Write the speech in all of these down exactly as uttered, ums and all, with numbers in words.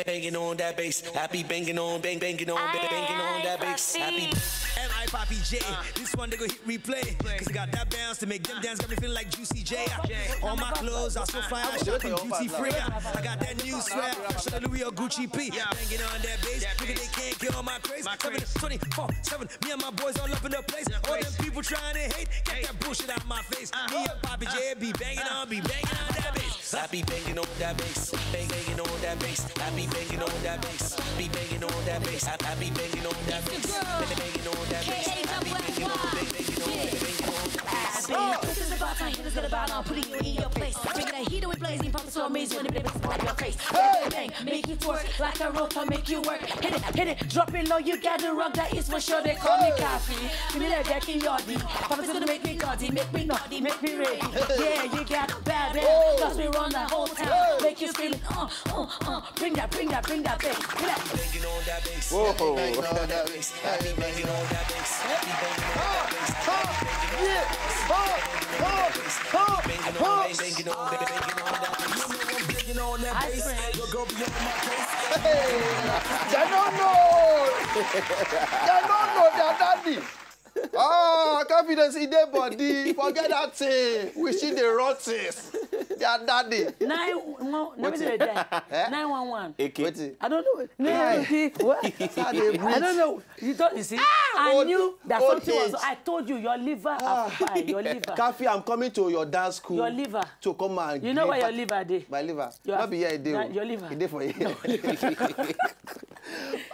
Banging on that bass, I be banging on, bang, banging on, bang, banging on that bass. I be M I Poppy J, this one they go hit replay. Cause I got that bounce to make them dance, got me feeling like Juicy J. All my clothes are so fly, I shop in duty free. I got that new swag, shout out Louis or Gucci P. Banging on that bass, nigga, they can't kill my craze. Seven, twenty-four seven, me and my boys all up in the place. All them people trying to hate, get that bullshit out of my face. Me and Poppy J be banging on, be banging on that bass. I be banging on that bass, bang, banging on that bass. I be banging on that bass, be banging on that bass. I, I be banging on that bass, bang, banging on that bass. I be banging on, bang, banging on, bang, banging on. This is about time, haters gonna bow down, putting you in your place. Bringing that heat, we blazing, pop so amazing when the bass on your face. Bang, bang, bang, make it work like a rotor, make you work. Hit it, hit it, drop it low, you got the rock, that is for sure, they call me Coffee. Give me that back in your D, pop is gonna make me gaudy, make me naughty, make me ready. Yeah, you got bad, bad, cause we run the whole town, make you scream, uh, uh, uh, bring that, bring that, bring that bass, bring that. Banging on that bass, whoa, banging on that bass. I be banging on that bass. I be banging on that bass. I be banging on that bass. I be banging on that bass. I be banging on that bass. I be banging on, banging on, banging on that bass. Banging on that bass. Your girl be on my case. Hey, they don't know. They don't know their daddy. Ah, confidence in their body. Forget that thing. We see the rottens. Their daddy. Nine one. Let me see the die. Nine one one. Wetin? I don't know. Nine one one. What? I don't know. You thought, you see, I knew that something was. I told you, your liver have fire, your liver. Kafi, I'm coming to your dance school. Your liver. To come and, you know where your liver dey? My liver. Not be here, e dey. Your liver. E dey for here.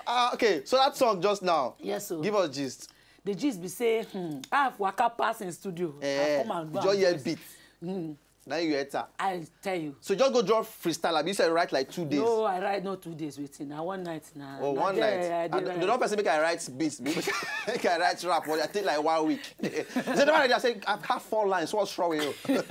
Ah, okay, so that song just now. Yes, sir. Give us gist. The gist be say, hmm, I have waka pass in studio. Eh, I come and go just hear beat. Hmm. Now you enter. I tell you. So just go draw freestyle. Abi you say write like two days? No, I write not two days waiting. Na one night na. Oh, na one night. I don't person make I write beats. Make I write rap. But I take like one week. So the one I say I have four lines. What's wrong with you?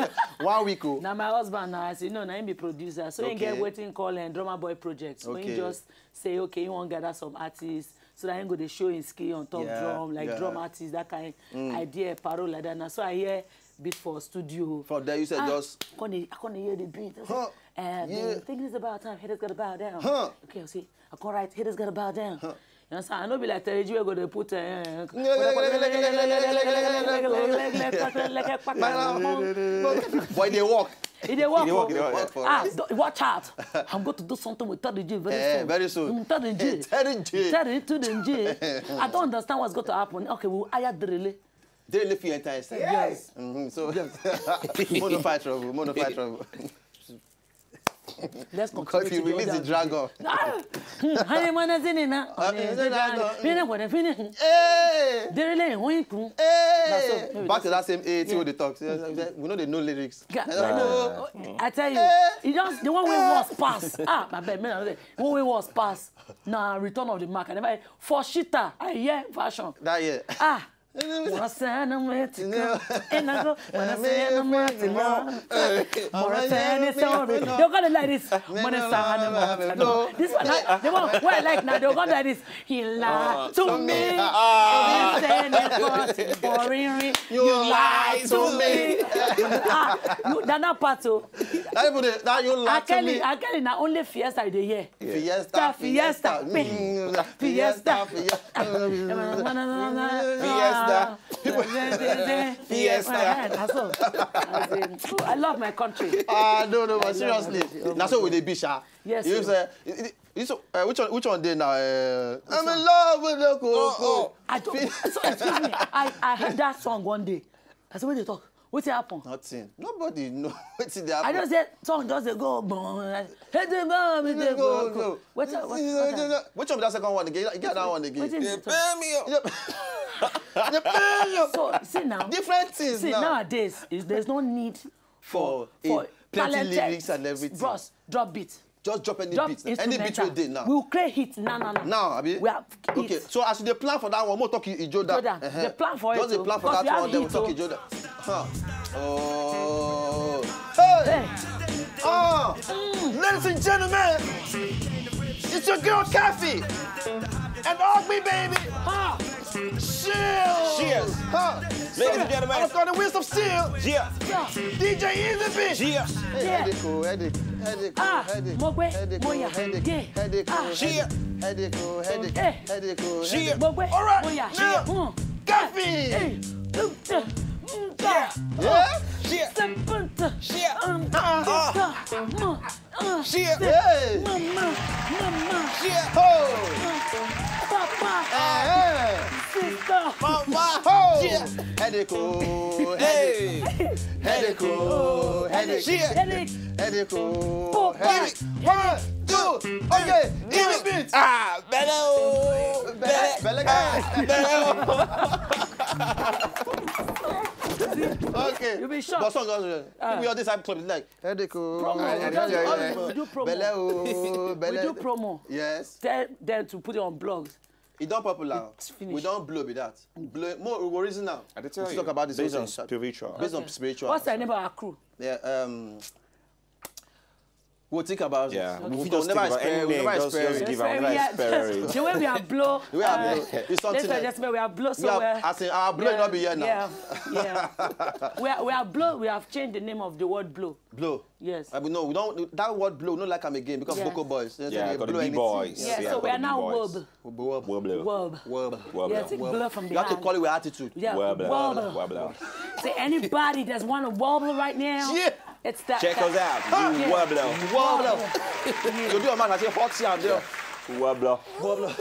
One week. Oh. Now my husband now, as you know, now him be producer. So he get wetin call and drummer boy project. So he just say, okay, he wan gather some artists so that he go dey show him skill on top drum, like drum artist, that kind idea, parole like that. Now so I hear beat for studio. From there, you said just. I can't, I can't hear the beat. I said, uh, yeah. Think it's about time. Haters gotta bow down. Huh. Okay, I see. I can't write. Haters gotta bow down. Huh. You understand? I know be like Terry G go dey put. Uh, boy, they walk. It dey work. It dey work. Ah, watch out. I'm going to do something with Terry G very soon. Very soon. Mm, Terry G. Terry G. Terry to the G. I don't understand what's going to happen. Okay, we'll hire Drele. They live your entire side. Yes. Mm-hmm. So, yes. Mono fight trouble. Mono fight trouble. Let's continue. Because if you release the dragon. Ah! Hmm, honey, man, is in it now. Hey! Back to that same A T O they talk. We know they know lyrics. I tell you, it just the one way was pass. Ah, my bad, man. The one way was pass. Now, Return of the Mark. I never for Shita. I hear fashion. That year. Ah. Wanna say I'm ready to go. And I go, wanna say I'm ready to go. Wanna say any story. They're gonna like this. Wanna say I'm ready to go. This one, the one where I like now, they're gonna like this. He lied to me. He said it was boring. You lied to me. Ah, you, that not part two. That you lied to me. Akeli, Akeli, na only Fiesta I dey hear. Fiesta, Fiesta, Fiesta, Fiesta. Fiesta. Fiesta. As in, oh, I love my country. Ah, no, no, but seriously. That's what we dey be, sha. Yes, you say, so, uh, which one, which one dey now? Uh, I'm in love with the coco. I don't, so, excuse me, I, I heard that song one day. I said, what they talk? What happened? Nothing. Nobody know what did happen. I just said song just dey go. Hey, the go, we dey go. What? Which one be that second one again? You get that one again. They pay me up. They pay me up. So see now. Different things. See now. Nowadays, there's no need for, for plenty lyrics and everything. Bros, drop beat. Just drop any beat. Any beat wey dey now. We will create hit now, now, now. Now, abi? We have hit. Okay, so as you dey plan for that one, mo talk Ijoda. Ijoda. Uh-huh. The plan for it. Just dey plan for that one, then we talk Ijoda. Huh. Oh. Hey. Ah. Ladies and gentlemen, it's your girl Kathy and Ogby, baby. Ah. Shield. Cheers. Huh. Ladies and gentlemen. I've got the wheels of steel. Yeah. D J Easy Beat. Yeah. Hey, headache, oh, headache, headache, oh, Ah, headache. mo gbé, Headache, mo oh, yà, headache, dé. headache, Ah. oh, Shit. headache, headache, oh, headache, Eh. headache, oh, Eh. headache. Mo gbé, All right, mo yà, now, mm, Gaffy. eh, mm, eh, mm, Yeah. Yeah. Shit. Seven, Shit. um, Ah. uh, uh, Shit. Hey. Mama, mama, Shit. Oh. papa, Eh. sister. Mama. Oh. Shit. Headache, oh, Hey. headache, oh, headache, Shit. Headache. Headache, oh, Papa. headache. One, two, okay, Easy Beat. Ah, bello. Belle, belle, Bello. Okay. You be shocked. But song goes, Ah. we all this time club like headache, oh, Promo. We headache, just, headache, we do promo. Belle, oh, We belle. Do promo. Yes. Tell them to put it on blogs. It's not popular. It's finished. We don't blow with that. Blow more original. I dey tell Let's you, talk about this based whole on thing. Spiritual. Based on spiritual. What's the name of our crew? Yeah. Um. We'll think about Yeah, it. we We'll just never think about expect. We'll anything, never just, expect. just give Very another yeah, experience. The way we are blow. We are uh, blow. It's something Let's like- just say we are blow so We are, well. as in, our blow Yeah, not be here now. Yeah, yeah. we are we are blow. We have changed the name of the word blow. Blow. Yes. I mean, no, we don't. That word blow, we don't like am again because Yes. Vocal Boys. They Yeah, say got the blow B anything. boys. Yeah. Yeah, So we got are the now B-boys. Wob. Wob. Wobble. Wob. Wob. Yeah, Wob. take Wob. blow from You have to behind. call it with attitude. Yeah. Wobble. Wobble. Wobble. Say anybody that's want to wobble right now. Yeah. It's that. Check us out. Yeah. Wobble. Wobble. You do a man, I say hot here and there. Wobble. Wobble.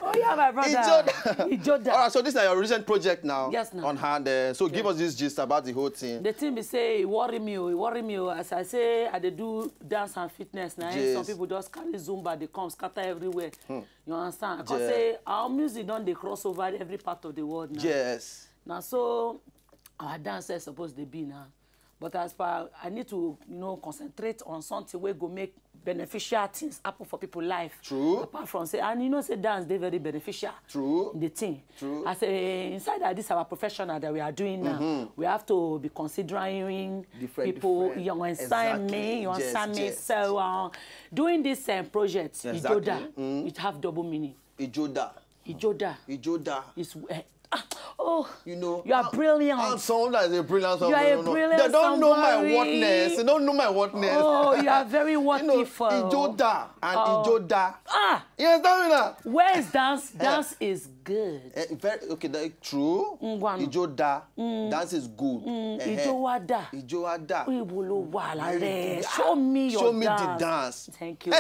Oh yeah, my brother. Ijoda. Ijoda. All right, so this is your recent project now. Yes, now. On hand. Uh, so give us this gist about the whole thing. The thing be say e worry me o, e worry me o. As I say, I dey do dance and fitness na. Eh, Yes. Some people just carry Zumba, they come scatter everywhere. You understand? I come Yeah. say our music don dey cross over every part of the world now. Yes. Na so our dance sef suppose dey be now. But as far I need to, you know, concentrate on something wey go make beneficial things happen for people life. True. Apart from say, and you know say dance dey very beneficial. True. The thing. True. As a inside that this our professional that we are doing now, we have to be considering Different, people. Different. You understand Exactly. Me? You Yes, understand me? Yes. So um, doing this um, project, Exactly. Ijoda, it have double meaning. Ijoda. Ijoda Ijoda. is uh, ah, oh, You know, you are I'm- brilliant. I'm someone that is a brilliant. You are a Someone, no, no. Brilliant. They don't know my Somebody. Whatness. They don't know my Whatness. Oh, you are very worthy You know, for Ijoda and Oh. Ijoda. Ah, You understand me now? Where is dance? Dance is good. Eh, very okay. That is true. Ngwanu. Ijoda, dance is good. Eh, eh. Ijowada. Ijoada. Ibo ló wà lálẹ́? Show me your Show me dance. The dance. Thank you.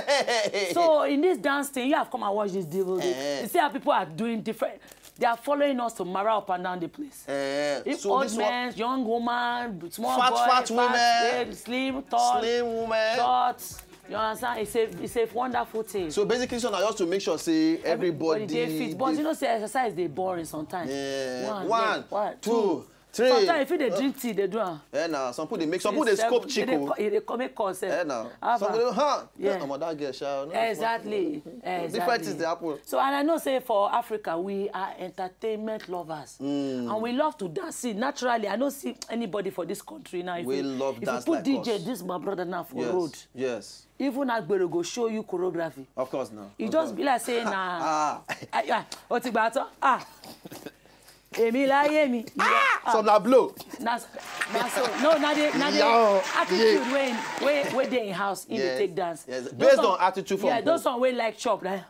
So in this dance thing, you have come and watch this devil. Eh. You see how people are doing different. They are following us to mara up and down the place. Eh, If so old this one, men, young woman, small Fat, boy, fat women. eh, slim, tall, Slim woman. Short. You understand? It's a it's a wonderful thing. So basically, so now just to make sure say everybody, Dey fit, but dey you know say exercise dey boring sometimes. Yeah. One, One, leg, one, two, three. Sometimes if you dey drink tea, dey do am. Eh, now some people dey make some people dey scope Seven, they dey chico. co- e dey come make call sef. Eh, now How some far? people dey huh. Yeah. Omo that girl sha. No, Exactly. Exactly. Different things dey happen. So and I know say for Africa we are entertainment lovers and we love to dance. See, naturally I no see anybody for this country now. If We you, love if dance you put like D J us. This my brother now for Yes. Road. Yes. Even Agbero go show you choreography. Of course now. E just be like say na Ah. ah, ah, o ti gba tán ah èmi láyé mi. Some na blow. Na na so no na the na the Yeah, attitude yeah. wey wey wey dey in house in dey Yes, take dance. yes. Those Based one- on attitude from Yeah, home. Those one wey like chop na.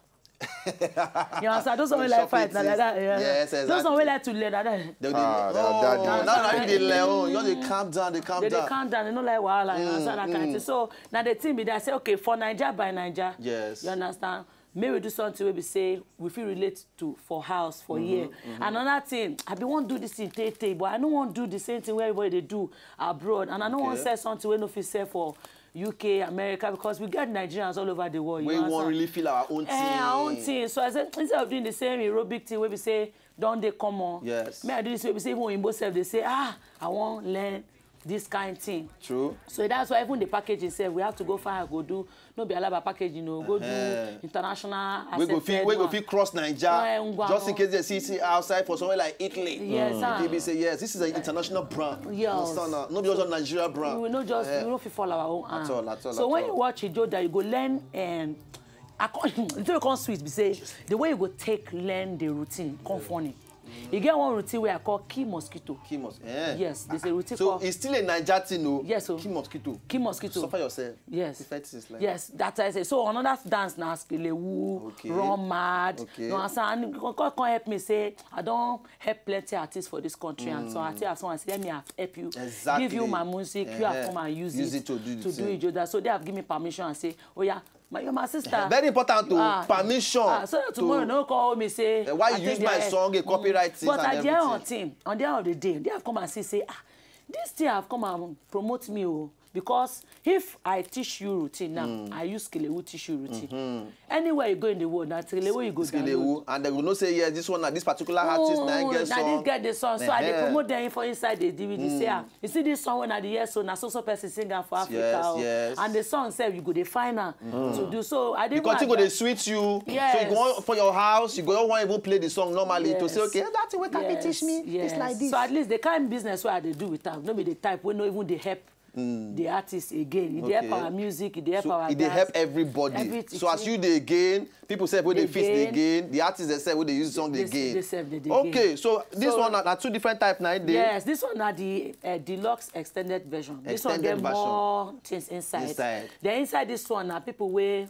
You understand? Those one wey like Chop fight na it like is. that. Yeah. Yes, Those one wey exactly. Like to learn na that. They, they, Ah, oh, that, that, now that, na you dey learn. Oh, you just dey calm down, dey calm They dey down. Calm down, they no like wahala, you understand that kind of thing. So now the thing be that I say, okay, for Naija by Naija, Yes. You understand? May we do something where we say we feel relate to for house for here. Another thing, I be want do this thing, tay, tay, but I don't want do the same thing where everybody they do abroad, and I don't want Okay. Sell something where no fit sell for U K, America, because we get Nigerians all over the world. You We understand? Won't really feel our own thing. Eh, our own thing. So I said instead of doing the same aerobic thing where we say don't they come on. Yes. Me I do this way we say even Oyinbo self they say ah I want learn this kind thing. True. So that's why even the packaging self we have to go find go do no be alaba packaging o go Eh. do international. We go Accepted fit we go one. fit cross Naija Eh, ngwa just in no. Case they see see outside for somewhere like Italy. Yes, sir. If they say yes, this is an international brand. Yes. Understand now? No be just a Nigeria brand. We will not just Eh. we will not fit follow our own hand. At all, at all, So at when all. You watch Ijoda, you go learn um, I come, the thing wey come sweet be say the way you go take learn the routine come funny. E get one routine wey I call kill mosquito. Kill mosquito. Eh. Yes, there's a routine so called. It's still a Naija thing o. Yes o. Kill mosquito. Kill mosquito. Suffer yourself. Yes. Different things like. Yes, that I say. So another dance na skelewu, Okay. Run Mad. Okay. You understand? And come come help me say I don help plenty artists for this country and so I tell someone say let me help you, Exactly. Give you my music, you have Eh-heh. come and use, Use it, it to do the to do thing. Ijoda. So they have given me permission and say, oh yeah, my, you're my sister. Very important to Ah, permission. Ah, so that tomorrow to, no call me say Eh, why you I think use my they- song, a copyright things But and at the end everything. of thing, on the end of the day, they have come and say say ah, this thing have come and promote me o. Because if I teach you routine now, I use Kelewu teach you routine. Anywhere you go in the world, na Kelewu you go download. Kelewu, and they go know say yes, this one na this particular artist na him Oh, get na song. this get the song. So I dey Eh-heh. Promote them for inside the D V D. Say ah, you see this song when I dey hear so na so so person sing am for Africa. Yes, Oh. yes. And the song sef you go dey find am to do so. I dey Because want it go dey advise- sweet you. Yes. So you go want, for your house, you go want even play the song normally to Yes. Say okay, that's the way Kabi Yes, teach me. It's yes. Like this. So at least the kind business wey I dey do with am, no be the type wey no even dey help the artist again. E dey help Okay. Our music, e dey help So our e dey dance. Help everybody. Everything. So as you dey gain, people sef wey dey Dey fit dey gain. Gain. The artists dem sef wey dey use song dey They- gain. they sef dey, dey Okay, gain. So this So- one na, na two different type na e dey. Yes, this one na the uh, deluxe extended version. This one Extended get version. More things inside. Inside. Then inside this one na people wey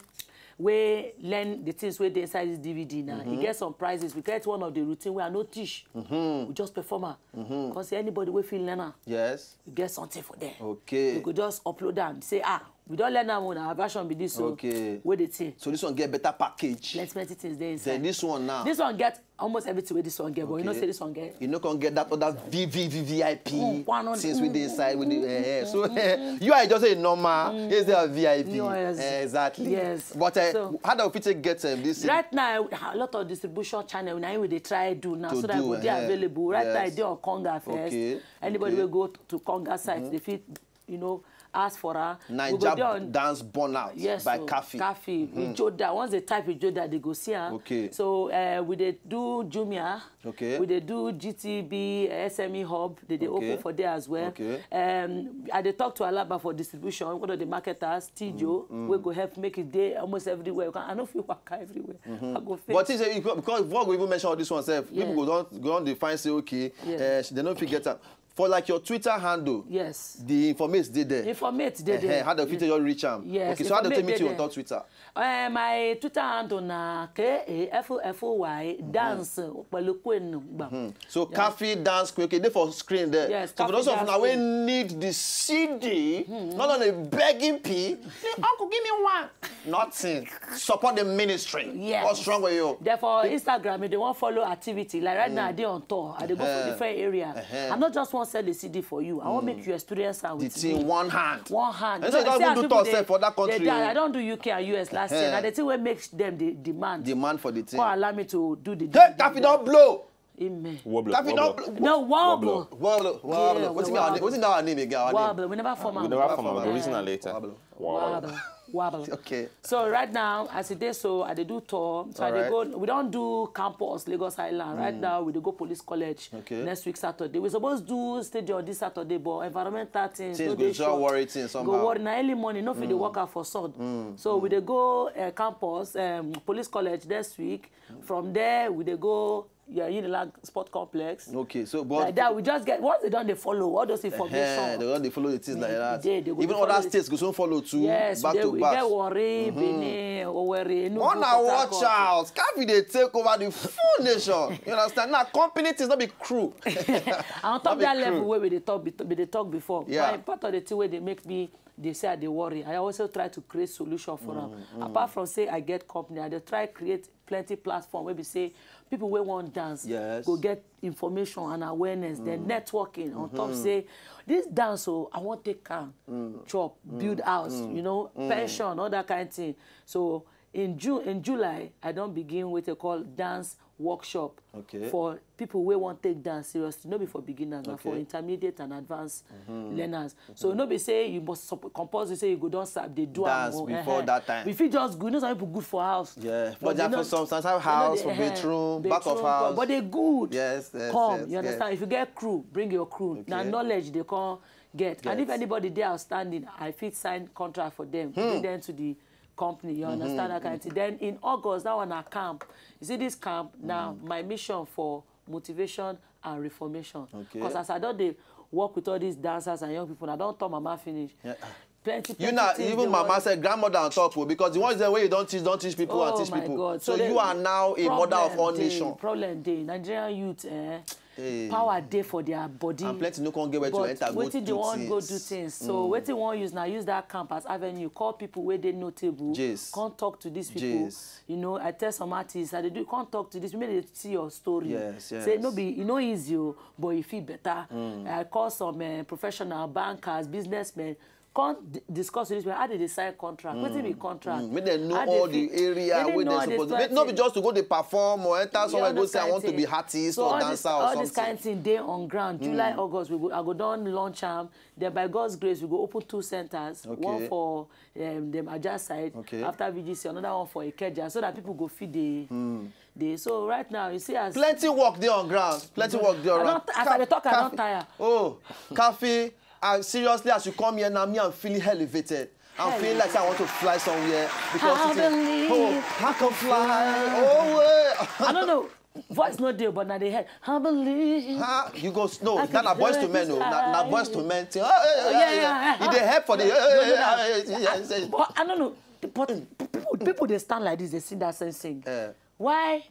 wey learn the things wey dey inside this D V D now. E get some prizes. We get one of the routine wey I no teach. We just perform am. Because anybody wey fit learn am, Yes. We get something for them. Okay. We go just upload am. Say ah, we don learn am o, na our version be this o. Okay. Wey dey thing. So this one get better package. Plenty plenty things dey inside. Then this one now. This one get almost everything wey this one get, but you know Okay. Say this one get. You no come get that other V V V V I P Mm, one on- things wey dey inside with the eh, eh. So you are just a normal, is there a V I P? No, yes. Eh, exactly. Yes. But uh, So- how do we take get um, this? Right now, a lot of distribution channel now we dey try do now To so that do, go dey eh, available. Right now, I yes. Dey on Conga first. Okay, Anybody okay. Wey go to Conga site, they fit you know ask for her. We go dey Naija on- dance burnout Yes, by so, Kafi. Kafi. Ijoda. Once they type Ijoda, they go see her. Okay. So uh, we dey do Jumia. Okay. We dey do G T B, uh, S M E Hub. They dey Okay. Open for there as well. Okay. Um, I dey talk to Alaba for distribution. One of the marketers, Tijo, wey go help make it dey almost everywhere. You can, I no fit waka everywhere. I go face. But he say because before we even mention all this one sef, Yeah. People go don go don dey find say okay, Yeah. uh, they no fit get am. For like your Twitter handle, Yes. The informate dey there. Informate dey there. Eh, how the fit your reach am? Yes, Okay, so how they take informate meet you dey on top Twitter? Uh, my Twitter handle na K A F O F O Y dance pẹ̀lú queen gbà. So Kafi dance queen, okay, dey for screen there. Yes, So for Kafi those of dance now wey queen. Need the C D, not only begging P, uncle give me one. Nothing. Support the ministry. Yes. What's wrong with you? Therefore, Instagram, if they wan follow activity, like right now, I dey on tour. I dey go for different area. Uh-huh. I no just wan sell the C D for you. I wan make you experience am The with thing me. One hand. One hand. And so you See don't as even do people tour dey- sef for that they country. dey- I don do U K and U S last year. Uh-huh. Na the thing wey make them dey demand. Demand for the thing. Come allow me to do the. Hey, Kafi don blow. Amen. Wobble, Kafi wobble. don blow. No, wobble. Wobble. Wobble. Yeah, Wetin be our name? wobble. Wetin be our name again? Our name? Wobble. We never form am. We never form am. Yeah. Original later. Wobble. Wobble. Wobble. Okay. So right now, as e dey so, I dey do tour. So I dey Alright. Go. We don do campus, Lagos Island. Right now, we dey go Police College Okay. Next week Saturday. We suppose do stadium this Saturday, but environmental things Things no go dey so short. Worry things Go somehow. Worry na early morning. No fit dey work out for sun. So we dey go uh, campus, um, Police College next week. From there, we dey go yeah, Unilag Sport Complex. Okay, so but Like that, we just get once they don dey follow all those Eh, information. They don dey follow the things like that. They- they go Even dey follow other the- states go soon follow too. Yes, Back they, to we back. Get Warri, Benin, Owerri, Enugu, Una Port watch Harcourt. Out. Kafi dey take over the full nation. You understand? Now company things no be crew. And on top be that crew. Level where we dey talk, be- we dey talk before. Yeah. But part of the thing where they make me, they say I dey worry. I also try to create solution for them. Apart from say I get company, I dey try create plenty platform where we say people wey wan dance Yes. Go get information and awareness, then networking on top say this dance, oh, I wan take am chop, build house, you know, pension, all that kind of thing. So in June, in July, I don begin wetin they call dance workshop Okay. For people wey wan take dance seriously, no be for beginners, na for Okay. Intermediate and advanced learners. So no be say you must sup- compulsory say you go don sabi dey do am Dance o, before eh-eh. that time. We fit just good. You know some people good for house. Yeah, But but they they for no- some sometimes they no house dey, for eh-eh, bedroom, back of bedroom, house. But they good. Yes, yes, Come, yes, you understand? yes. If you get crew, bring your crew. Now Okay. Knowledge they come get. And if Get. Anybody dey outstanding, I fit sign contract for them. Bring them to the company, you understand that kind of thing. Then in August, that one na camp. You see this camp now, my mission for motivation and reformation. Okay. Because as I don dey work with all these dancers and young people, I don turn mama finish. Yeah. Plenty, You plenty now, things even dey mama worry. Said grandmother on top o, because the ones wey you don teach, don teach people and Oh teach my people. God. So, So you the are now a mother of all problem dey, nation. Problem dey. Nigerian youth, eh, Hey. power dey for their body. And plenty no come get where to But enter, go wetin they do wan go things. Do things. So wetin wan use na use that camp as avenue, call people wey dey notable. Yes. Come talk to these people. Yes. You know, I tell some artists, I dey do, come talk to this, make they see your story. Yes, yes. Say no be, e no easy o, but e fit better. I call some uh, professional bankers, businessmen, come d- discuss with this people how they dey sign contract. Wetin be contract? Mm, make dem know How they all the fit- area make dem wey know dem all the suppose. things. Make, no be just to go dey perform or enter somewhere You go say I understand want to thing? be artist So or all dancer this, or all something. This kind thing dey on ground. July, August, we go, I go don launch am. Then by God's grace, we go open two centers. Okay. One for um, them Ajah side Okay. After V G C, another one for Ikeja, so that people go fit dey dey. So right now, you see as Plenty work dey on ground. Plenty work dey on I ground. don, as I dey talk, I don tire. Oh, Kaffi, I seriously, as you come here now, me, I'm feeling elevated. I'm feeling like say I want to fly somewhere because I it is, believe oh, I can fly. Oh, I don't know. Voice no dey, but na the head. I believe. Ha, you go no. I That na can Boyz two fly Men o. Na, na this Boyz two Men thing. Oh, Oh, yeah, yeah, yeah. It dey help for the. No, no, no. Yes, yes. But I don't know. But people, people dey stand like this. They sing that same thing. Eh. Why?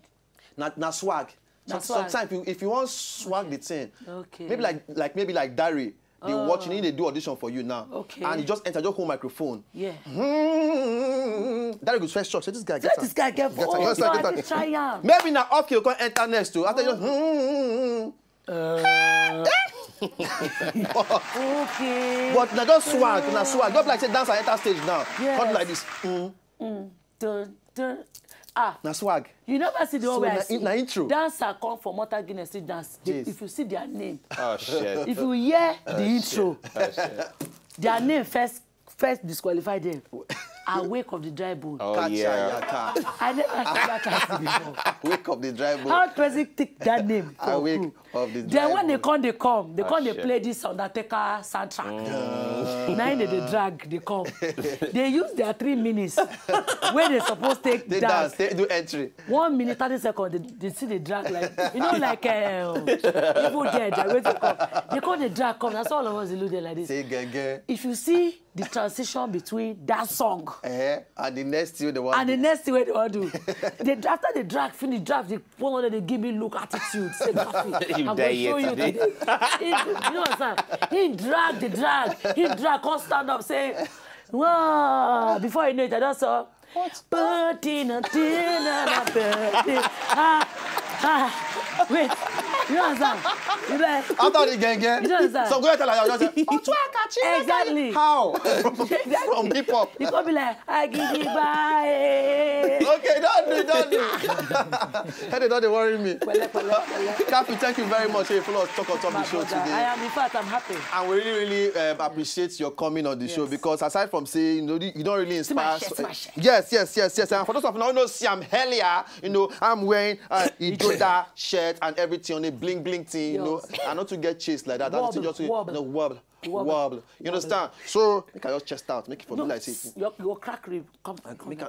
Na, na swag. Na Some- swag. Sometimes if you, if you want swag the thing, Okay. maybe like like maybe like Dari, they Oh. watching, they do audition for you now. Okay. And you just enter, just hold microphone. Yeah. Hmm. Dari go first shock. Say this guy Say get this guy get Get oh, am, no, get am, I get am. Dey try am. Maybe now off you go enter next to after you. Hmm. Uh, okay. But na just swag, na swag. Just like say dance and enter stage now. Yes. Come like this. Hmm. Dun, dun. Ah, Na swag. You never see the So one where I na- see. Na intro. Dancer come for Mortal Guinness to dance. They- Yes. If you see their name, Oh shit. If you hear the intro, their name first first disqualify them. Awake of the dry bone. Oh Catch yeah. Yaka. I never see that person before. Wake up the dry bone. How person take that name? For Awake who? of the Then dry when they bone. Come, they come. They Ah, come. They shit. Play this on that take a soundtrack. Now they dey drag. They come. They use their three minutes where they supposed take They dance. dance, they do entry. One minute, thirty seconds, they, they see the drag like, you know, like um, evil dead. They wait to come. They call the drag come. That's all of us. They look there like this. Say gege. If you see the transition between that song Eh, and the next thing they want. And the next thing wey they wan do, they after the drag finish, drag the one wey dey give me look attitude. Say nothing. You I go dey show here you today. Today. He, you know what I'm saying? He drag the drag. He drag. Come stand up. Say, wow. Before you know it, I just saw. What? Birthday, na, na, na, birthday. Ah, ah. Wait. You know what I'm saying? You like, After the gang gang, You don't understand. Some go tell her, just say, "Otu Akachi." Exactly. How? Exactly. From hip hop. You go be like, "Agidi bye." Okay, don't do, don't do. Hey, they don't worry me. Pẹ̀lẹ́, pẹ̀lẹ́, pẹ̀lẹ́. Kathy, thank you very much for following us talk on top of My the show brother, I today. Am, in fact, I'm happy. And we really, really um, appreciate your coming on the show Yes. because aside from saying, you know, you don't really See my inspire. shirt, see my shirt. Yes, yes, yes, yes. And for those of you who know, see, I'm hellier. You know, I'm wearing uh, Ijoda shirt and everything on a bling bling thing. You know, Yes. I not to get chased like that. Wobble, That thing just wobble. No, wobble, Wobble. wobble. You understand? So make I just chest out, make it for No, me like say. your, your crack rib. Come, come, come. Make I,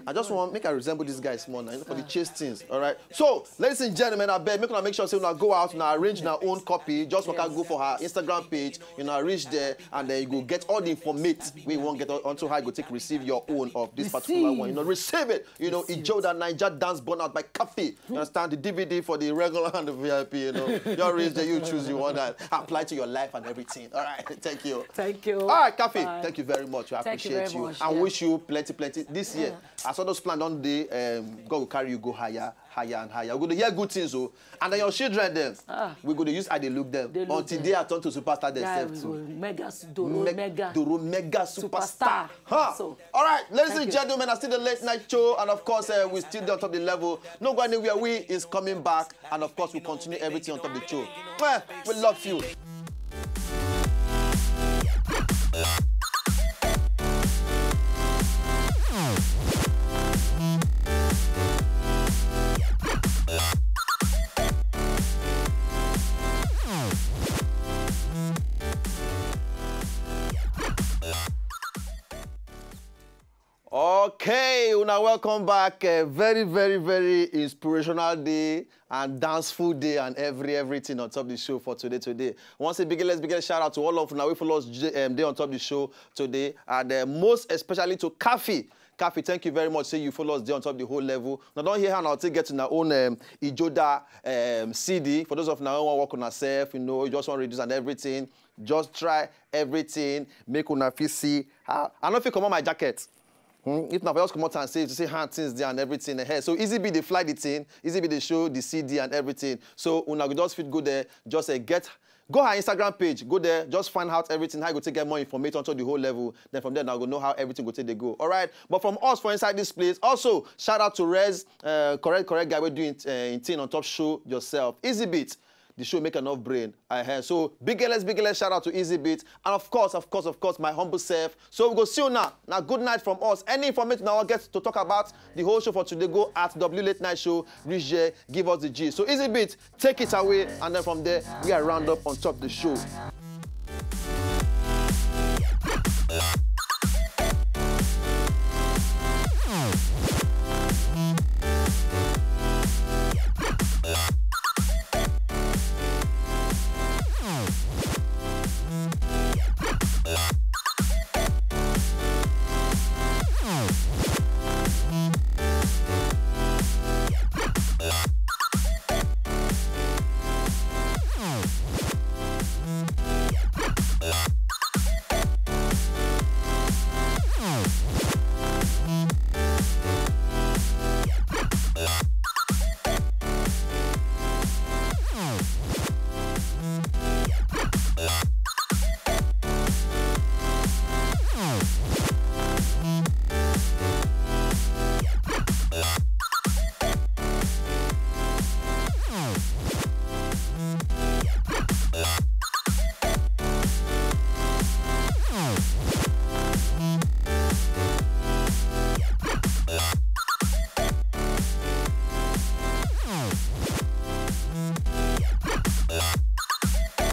I just want make I resemble these guys more now, you know, for the chase things. All right. So, ladies and gentlemen, I beg make una make sure say una go out, una arrange una own copy. Just waka go for her Instagram page, you know, reach there, and then you go get all the informate we won't get on- onto how you go take receive your own of this particular Receive. One. You know, receive it. You know, Ijoda Niger Dance Burnout by Kathy. You understand the D V D for the regular and the V I P. You know, you reach there, you choose you want that apply to your life and everything. All right. Thank you. Thank you. All right, Kathy. Bye. Thank you very much. We Thank you appreciate very you much, and yeah. Wish you plenty, plenty this year. As all those plans don't dey, um, God will carry you go higher, higher and higher. We're gonna hear good things, oh, and then your children them. Ah. We're gonna use how they look them They look until them. They are turned to superstar Yeah, themselves we too. go mega s- Doro, Meg- mega. Doro mega superstar. Superstar. Huh. So, All right, ladies Thank and you. Gentlemen, I still the late night show, and of course, uh, we still dey on top of the level. No go anywhere. We is coming back, and of course, we continue everything on top of the show. Mwah. We love you. Okay, una welcome back. A very, very, very inspirational day and danceful day and every everything on top the show for today. Today, once a biggest, biggest shout out to all of una who follow us j- um, day on top the show today, and uh, most especially to Kafi. Kafi, thank you very much. Say you follow us day on top the whole level. Now don't hear how now take get to our own um, Ijoda um, C D. For those of now who want to work on ourselves, you know, you just want to reduce and everything. Just try everything. Make una fit see. How I don't feel come on my jacket. Hmm? If not, I just come out and say to say hand things there and everything. Hey, so Easy B they fly the thing, Easy B they show the C D and everything. So una go just fit go there, just uh, get go her Instagram page, go there, just find out everything, how you go to get more information onto the whole level. Then from there, now go know how everything go take they go. All right. But from us for inside this place, also shout out to Rez, uh, correct, correct guy. We're doing uh, in thing on top show yourself. Easy beat. The show make enough brain. Uh-huh. So big L S, big L S, shout out to Easy Beat. And of course, of course, of course, my humble self. So we go see you now. Now, good night from us. Any information I want get to talk about the whole show for today, go at W Late Night Show. Reach there, give us the G. So Easy Beat, take it away, and then from there, we are round up on top the show.